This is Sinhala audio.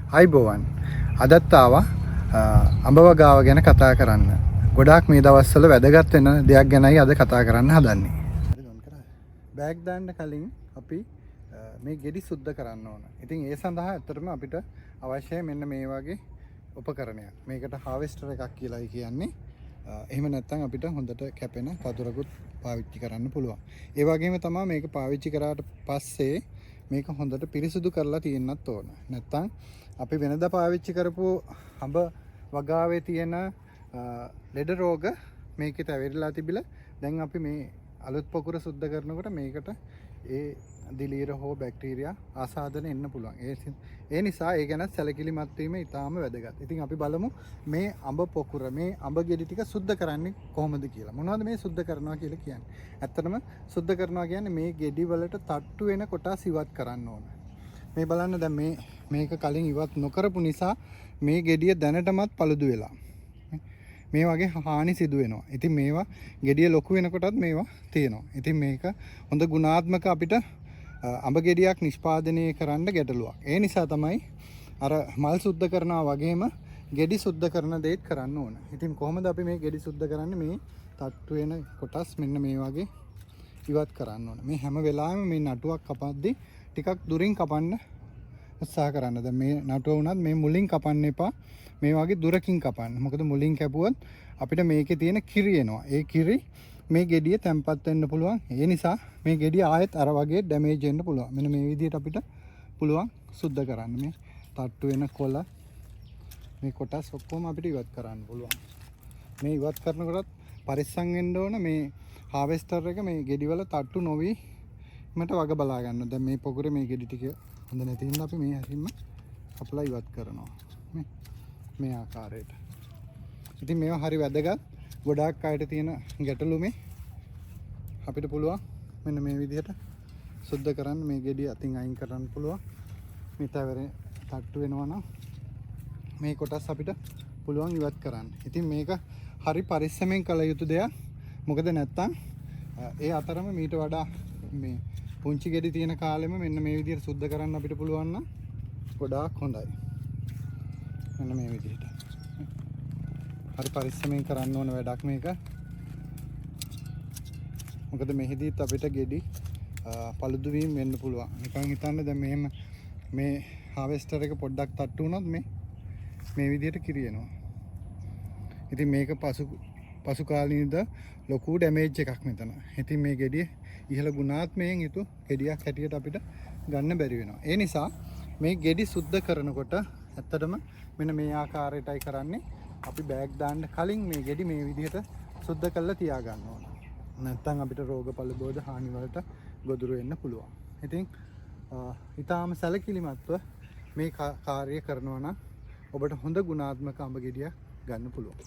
අයිබෝවන්. අදත් ආවා අඹ වගාව ගැන කතා කරන්න. ගොඩාක් මේ දවස්වල වැදගත් වෙන දෙයක් ගැනයි අද කතා කරන්න හදන්නේ. බෑග් දාන්න කලින් අපි මේ ගෙඩි සුද්ධ කරන්න ඕන. ඉතින් ඒ සඳහා ඇත්තටම අපිට අවශ්‍යයි මෙන්න මේ වගේ උපකරණයක්. මේකට හාවෙස්ටර් එකක් කියලායි කියන්නේ. එහෙම නැත්නම් අපිට හොඳට කැපෙන කතුරකුත් පාවිච්චි කරන්න පුළුවන්. ඒ වගේම තමයි මේක පාවිච්චි කරාට පස්සේ මේක හොඳට පිරිසිදු කරලා තියෙන්නත් ඕන. නැත්නම් අපි වෙනදා පාවිච්චි කරපු අඹ වගාවේ තියෙන ලෙඩ රෝග මේකේ තැවරිලා තිබිලා දැන් අපි මේ අලුත් පොකුර සුද්ධ කරනකොට මේකට ඒ දිලීර හෝ බැක්ටීරියා ආසාදන එන්න පුළුවන්. ඒ නිසා ඒ ගැන සැලකිලිමත් වීම ඉතාම වැදගත්. ඉතින් අපි බලමු මේ අඹ පොකුර, මේ අඹ ගෙඩි ටික සුද්ධ කරන්නේ කොහොමද කියලා. මොනවද මේ සුද්ධ කරනවා කියලා කියන්නේ? ඇත්තටම සුද්ධ කරනවා කියන්නේ මේ ගෙඩි වලට තට්ටු වෙන කොටස් ඉවත් කරන්න ඕන. මේ බලන්න, දැන් මේක කලින් ඉවත් නොකරපු නිසා මේ ගෙඩිය දැනටමත් පළුදු වෙලා. මේ වගේ හානි සිදු වෙනවා. ඉතින් මේවා ගෙඩිය ලොකු වෙනකොටත් මේවා තියෙනවා. ඉතින් මේක හොඳ ගුණාත්මක අපිට අඹ ගෙඩියක් නිෂ්පාදනය කරන්න ගැටලුවක්. ඒ නිසා තමයි අර මල් සුද්ධ කරනවා වගේම ගෙඩි සුද්ධ කරන දේත් කරන්න ඕන. ඉතින් කොහොමද අපි මේ ගෙඩි සුද්ධ කරන්නේ? මේ තට්ටු වෙන කොටස් මෙන්න මේ වගේ ඉවත් කරන්න ඕන. මේ හැම වෙලාවෙම මේ නටුවක් කපද්දි ටිකක් දුරින් කපන්න උත්සාහ කරන්න. දැන් මේ නටුව වුණත් මේ මුලින් කපන්න එපා. මේ වගේ දුරකින් කපන්න. මොකද මුලින් කැපුවොත් අපිට මේකේ තියෙන කිරි එනවා. ඒ කිරි මේ ගෙඩිය තැම්පත් වෙන්න පුළුවන්. ඒ නිසා මේ ගෙඩිය ආයෙත් අර වගේ ඩැමේජ් වෙන්න පුළුවන්. මෙන්න මේ විදිහට අපිට පුළුවන් සුද්ධ කරන්න. මේ තට්ටු වෙන කොළ මේ කොටස් ඔක්කොම අපිට ඉවත් කරන්න පුළුවන්. මේ ඉවත් කරනකොටත් පරිස්සම් වෙන්න ඕන, මේ හාවෙස්ටර් එක මේ ගෙඩිවල තට්ටු නොවී මට වග බලා ගන්න. දැන් මේ පොකුරේ මේ ගෙඩි ටික හොඳ නැති හින්දා අපි මේ හැරින්ම කපලා ඉවත් කරනවා. මේ මේ ආකාරයට. ඉතින් මේවා හරි වැදගත්. ගොඩාක් අයට තියෙන ගැටලු මේ. අපිට පුළුවන් මෙන්න මේ විදිහට සුද්ධ කරන්න, මේ ගෙඩි අතින් අයින් කරන්න පුළුවන්. මේ තවරේ තට්ටු වෙනවා නම් මේ කොටස් අපිට පුළුවන් ඉවත් කරන්න. ඉතින් මේක හරි පරිස්සමෙන් කළ යුතු දෙයක්. මොකද නැත්තම් ඒ අතරම මීට වඩා මේ පුංචි ගෙඩි තියෙන කාලෙම මෙන්න මේ විදිහට සුද්ධ කරන්න අපිට පුළුවන් නම් ගොඩාක් හොඳයි. මෙන්න මේ විදිහට. හරි පරිස්සමෙන් කරන්න ඕන වැඩක් මේක. මොකද මෙහිදීත් අපිට ගෙඩි පළුදු වීම වෙන්න පුළුවන්. නිකන් හිතන්න, දැන් මෙහෙම මේ හාවෙස්ටර් එක පොඩ්ඩක් තට්ටු වුණොත් මේ මේ විදිහට කිරි එනවා. ඉතින් මේක පසු පසු කාලීනද ලොකු ඩැමේජ් එකක් මෙතන. ඉතින් මේ ගෙඩිය ඉහළ ගුණාත්මයෙන් යුතු ගෙඩියක් හැටියට අපිට ගන්න බැරි වෙනවා. ඒ නිසා මේ ගෙඩි සුද්ධ කරනකොට ඇත්තටම මෙන්න මේ ආකාරයටයි කරන්නේ. අපි බෑග් දාන්න කලින් මේ ගෙඩි මේ විදිහට සුද්ධ කරලා තියාගන්න ඕන. නැත්තම් අපිට රෝග පළුබෝධ හානි වලට ගොදුරු වෙන්න පුළුවන්. ඉතින් ඉතාම සැලකිලිමත්ව මේ කාර්යය කරනවා නම් ඔබට හොඳ ගුණාත්මක අඹ ගෙඩියක් ගන්න පුළුවන්.